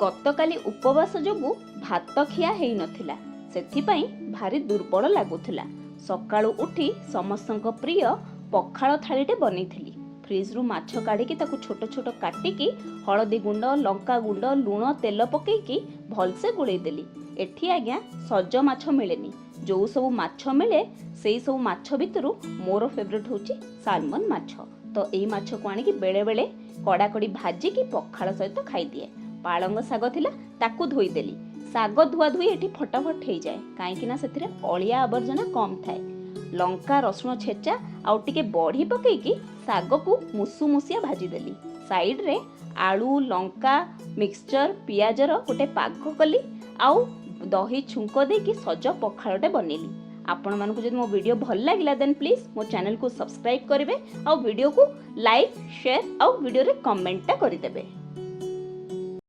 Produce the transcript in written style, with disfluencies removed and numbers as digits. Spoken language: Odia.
ଗତକାଲି ଉପବାସ ଯୋଗୁଁ ଭାତ ଖିଆ ହେଇନଥିଲା, ସେଥିପାଇଁ ଭାରି ଦୁର୍ବଳ ଲାଗୁଥିଲା। ସକାଳୁ ଉଠି ସମସ୍ତଙ୍କ ପ୍ରିୟ ପଖାଳ ଥାଳିଟେ ବନେଇଥିଲି। ଫ୍ରିଜରୁ ମାଛ କାଢ଼ିକି ତାକୁ ଛୋଟ ଛୋଟ କାଟିକି ହଳଦୀ ଗୁଣ୍ଡ, ଲଙ୍କା ଗୁଣ୍ଡ, ଲୁଣ, ତେଲ ପକେଇକି ଭଲସେ ଗୋଳେଇ ଦେଲି। ଏଠି ଆଜ୍ଞା ସଜ ମାଛ ମିଳେନି। ଯେଉଁ ସବୁ ମାଛ ମିଳେ, ସେଇ ସବୁ ମାଛ ଭିତରୁ ମୋର ଫେଭରେଟ୍ ହେଉଛି ସାଲମନ୍ ମାଛ। ତ ଏଇ ମାଛକୁ ଆଣିକି ବେଳେବେଳେ କଡ଼ାକଡ଼ି ଭାଜିକି ପଖାଳ ସହିତ ଖାଇଦିଏ। ପାଳଙ୍ଗ ଶାଗ ଥିଲା, ତାକୁ ଧୋଇଦେଲି। ଶାଗ ଧୁଆ ଧୁଇ ଏଠି ଫଟାଫଟ ହେଇଯାଏ, କାହିଁକି ନା ସେଥିରେ ଅଳିଆ ଆବର୍ଜନା କମ୍ ଥାଏ। ଲଙ୍କା ରସୁଣ ଛେଚା ଆଉ ଟିକେ ବଢ଼ି ପକେଇକି ଶାଗକୁ ମୁସୁମୁସିଆ ଭାଜିଦେଲି। ସାଇଡ଼ରେ ଆଳୁ, ଲଙ୍କା, ମିକ୍ସଚର, ପିଆଜର ଗୋଟେ ପାଗ କଲି ଆଉ ଦହି ଛୁଙ୍କ ଦେଇକି ସଜ ପଖାଳଟେ ବନେଇଲି। ଆପଣମାନଙ୍କୁ ଯଦି ମୋ ଭିଡ଼ିଓ ଭଲ ଲାଗିଲା, ଦେନ୍ ପ୍ଲିଜ୍ ମୋ ଚ୍ୟାନେଲକୁ ସବସ୍କ୍ରାଇବ୍ କରିବେ ଆଉ ଭିଡ଼ିଓକୁ ଲାଇକ୍, ସେୟାର ଆଉ ଭିଡ଼ିଓରେ କମେଣ୍ଟଟା କରିଦେବେ।